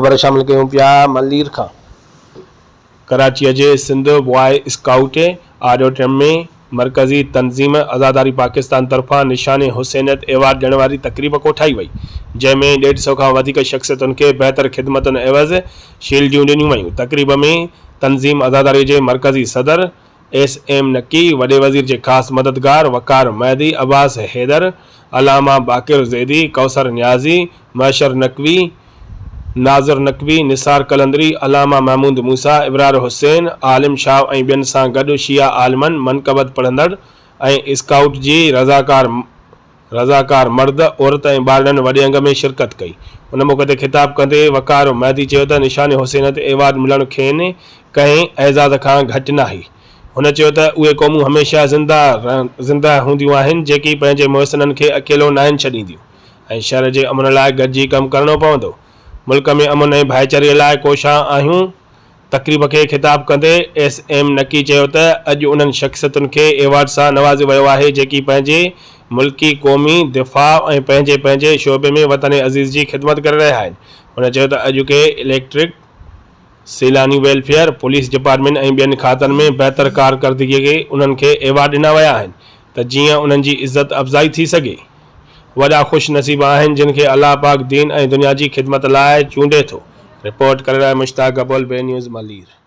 خبر شامل ڪيون پيا ملير کان. ڪراچيء جي سنڌ بواء اسڪائوٽ آڊيٽوريم ۾ مرڪزي تنظيم عزاداري پاڪستان طرفان نشان حسينيت ايوارڊ ڏيڻ واري تقريب ڪوٺائي وئي، جنهن ۾ ڏيڍ سئو کان وڌيڪ شخصيتن کي بهتر خدمتن عيوض شيلڊيون ڏنيون ويون. تقريب ۾ تنظيم عزاداري جي مرڪزي صدر ايس ايم نقي، وڏي وزير جي خاص مددگار وقار مهدي، عباس حيدر، علامه باقر زيدي، ڪوثر نيازي، محشر نقوي، ناظر نقوي، نثار قلندري، علامه محمود موسيٰ، ابرار حسين، عالم شاهه ۽ ٻين سان گڏ شيعه عالمن، منقبت پڙهندڙ ۽ اسڪائوٽ جي رضاڪار رضاڪار مرد، عورت ۽ ٻارڙن وڏي انگ ۾ شرڪت ڪئي. ان موقعي تي خطاب ڪندي وقار مهدي چيو ته نشان حسينيت ايوارڊ ملڻ کين ڪنهن اعزاز کان گهٽ ناهي. هن چيو ته اهي قومون هميشه زنده زنده هونديون آهن جيڪي پنهنجي محسنن کي اڪيلو ناهن ڇڏينديون ۽ شهر جي امن لاء گڏجي ڪم ڪرڻو پوندو. ملڪ ۾ امن ۽ ڀائيچاري لاء ڪوشان آهيون. تقريب کي خطاب ڪندي ايس ايم نقي چيو ته اڄ انهن شخصيتن کي ايوارڊ سان نوازيو ويو آهي جيڪي پنهنجي ملڪي قومي دفاع ۽ پنهنجي پنهنجي شعبي ۾ وطن عزيز جي خدمت ڪري رهيا آهن. هن چيو ته اڄ ڪي اليڪٽرڪ، سيلاني ويلفيئر، پوليس ڊپارٽمينٽ ۽ ٻين کاتن ۾ بهتر ڪارڪردگي کي انهن کي ايوارڊ ڏنا ويا آهن ته جيئن انهن جي عزت افزائي ٿي سگهي. وڏا خوش نصيب آهن جن کي الله پاڪ دين ۽ دنيا جي خدمت لاء چونڊي ٿو. رپورٽ ڪري رهيا مشتاق گبول بي نيوز ملير.